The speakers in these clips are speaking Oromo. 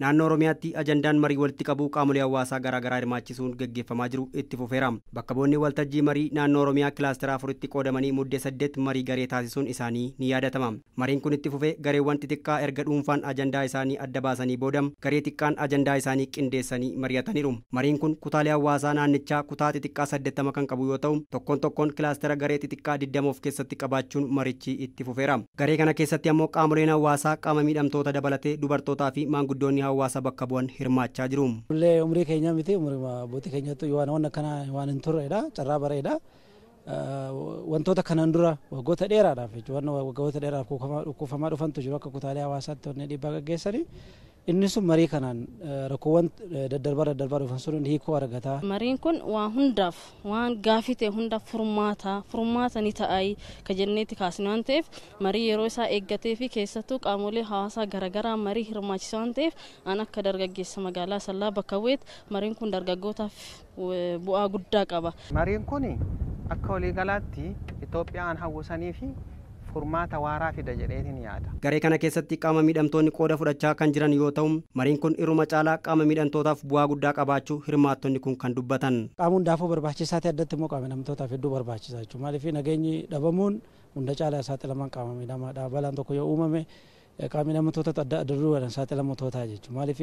Naannoo Oromiyaatti ajandaan marii walitti qabuu qaamolee hawaasaa garaagaraa hirmaachisuun gaggeeffamaa jiru itti fufeera. Bakka bu'oonni waltajjii marii naannoo Oromiyaa kilaastera afuritti qoodamanii Muddee 8 marii garee taasisuun isaanii ni yaadatama. Mariin kun itti fufee gareewwan xixiqqaa erga dhuunfaan ajandaa isaanii adda baasanii booda garee xiqqaan ajandaa isaanii qindeessanii mari'ataniiru. Mariin kun kutaalee hawaasaa naannichaa kutaa xixiqqaa 80 kan qabu yoo ta'u, tokkoon tokkoon kilaastera garee xixiqqaa 20 of keessatti qabaachuun marichi itti fufeera. Garee kana keessatti ammoo qaamoleen hawaasaa qaama miidhamtoota dabalatee dubartootaa fi maanguddoonni hawaasa bakka bu'an hirmaachaa jiru. Illee umrii keenya miti, umrii abbootii keenyattu waan akkana waan hin turredha, carraa bareeda. Wantoota kanaan dura waggoota dheeraadhaaf jechuudha, waggoota dheeraaf kuufamaa dhufantu jiru akka kutaalee hawaasaatti wanni dhiibbaa gaggeessanii. Inni sun marii kanaan rakkoowwan daddarbaa daddarbaa dhufan sun hiikoo argata. Mariin kun waan hundaaf, waan gaafii ta'e hundaaf furmaata ni ta'ayi ka jenneetti kaasne waan ta'eef, marii yeroo isaa eeggatee fi keessattuu qaamolee hawaasaa garaagaraa marii hirmaachisa waan ta'eef, an akka dargaggeessa magaalaa Asallaa bakka bu'eetti mariin kun dargaggootaaf bu'aa guddaa qaba. Mariin kun akka waliigalaatti Itoophiyaan hawwisanii fi furmaata waaraa fida jedheetiin yaada. Garee kana keessatti qaama miidhamtoonni qooda fudhachaa kan jiran yoo ta'u, mariin kun irruma caalaa qaama miidhamtootaaf bu'aa guddaa qabaachuu hirmaattonni kun kan dubbatan. Qaama hundaafuu barbaachisaa ta'e, addatti immoo qaama miidhamtootaaf hedduu barbaachisaa jechuudha. Maaliif, nageenyi dhabamuun hunda caalaa saaxilaman qaama miidhamaadha. Balaan tokko yoo uumame qaama miidhamtoota adda adda duudhaan saaxilamtootaa jechuudha. Maaliif,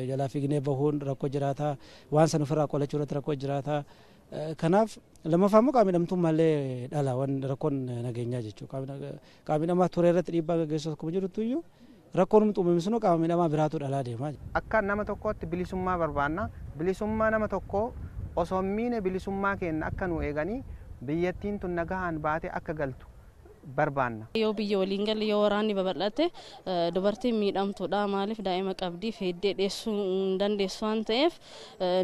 jalaa fiignee bahuun rakkoo jiraataa, waan san ofirraa qolachuu irratti rakkoo jiraataa. Kanaaf lammaffaa immoo qaama miidhamtummaallee dhala waan rakkoon nageenyaa jechuudha. Qaama miidhamaa ture irratti dhiibbaa gaggeessu akkuma jirutti iyyuu rakkoon uumame sun qaama miidhamaa biraatu dhalaa deema. Akka nama tokkootti bilisummaa barbaanna. Bilisummaa nama tokkoo osoo hin miine bilisummaa keenya akka nu eeganii biyyattiin tun nagahaan baatee akka galtu barbaanna. Yoo biyya waliin galle, yoo waraanni babal'ate, dubartiin miidhamtuudha. Maaliif, daa'ima qabdii feeddee dheessuu hin dandeessu waan ta'eef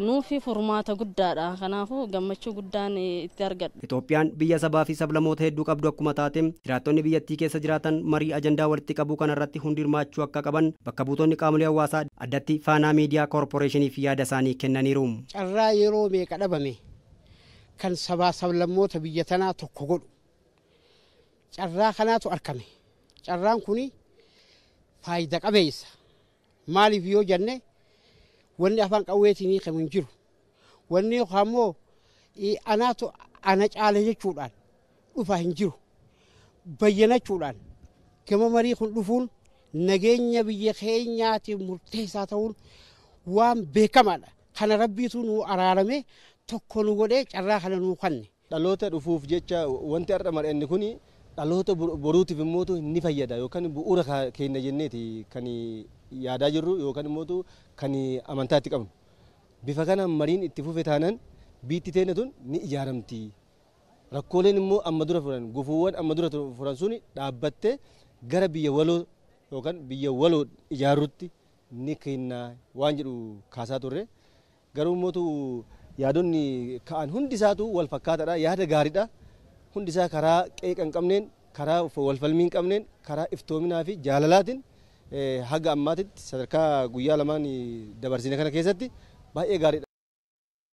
nuufi furmaata guddaadha. Kanaafuu gammachuu guddaan itti argadha. Itoophiyaan biyya sabaa fi sablammoota hedduu qabdu akkuma taate, jiraattonni biyyattii keessa jiraatan marii ajandaa walitti qabuu kanarratti hundi hirmaachuu akka qaban bakka buutonni qaamolee hawaasaa addatti Faanaa Miidiyaa Koorporeeshiniif yaada isaanii kennaniiru. Carraa yeroo meeqa dhabame kan sabaa sablammoota biyya tanaa tokko godhu carraa kanaatu argame. Carraan kuni faayida qabeessa. Maaliif yoo jenne, wanni afaan qawweetiin hiikamu hin jiru. Wanni yookaan immoo anaatu ana caale jechuudhaan dhufa hin jiru. Bayyanachuudhaan gama marii kun dhufuun nageenya biyya keenyaatiif murteessaa ta'uun waan beekamaadha. Kana Rabbiitu nu araarame, tokko nu godhee carraa kana nuu kanne. Dhaloota dhufuuf jecha wanti har'a mari'anne kuni dhaloota boruutiif immoo ni fayyada yookaan bu'uura keenya jenneeti kan yaadaa jirru yookaan immoo kan amantaa itti qabnu. Bifa kanaan mariin itti fufe taanaan biitti teenya tun ni ijaaramti. Rakkooleen immoo amma dura furan, gufuuwwan amma dura furan suni dhaabbattee gara biyya waloo yookaan biyya waloo ijaarrutti ni kenna waan jedhu kaasaa turre. Garuu immoo yaadonni ka'an hundi isaatu wal fakkaataadha, yaada gaariidha. Hundi isaa karaa qeeqa hin qabneen, karaa wal falmii hin qabneen, karaa iftoominaa fi jaalalaatiin haga ammaatitti sadarkaa guyyaa lamaan dabarsine kana keessatti baay'ee gaariidha.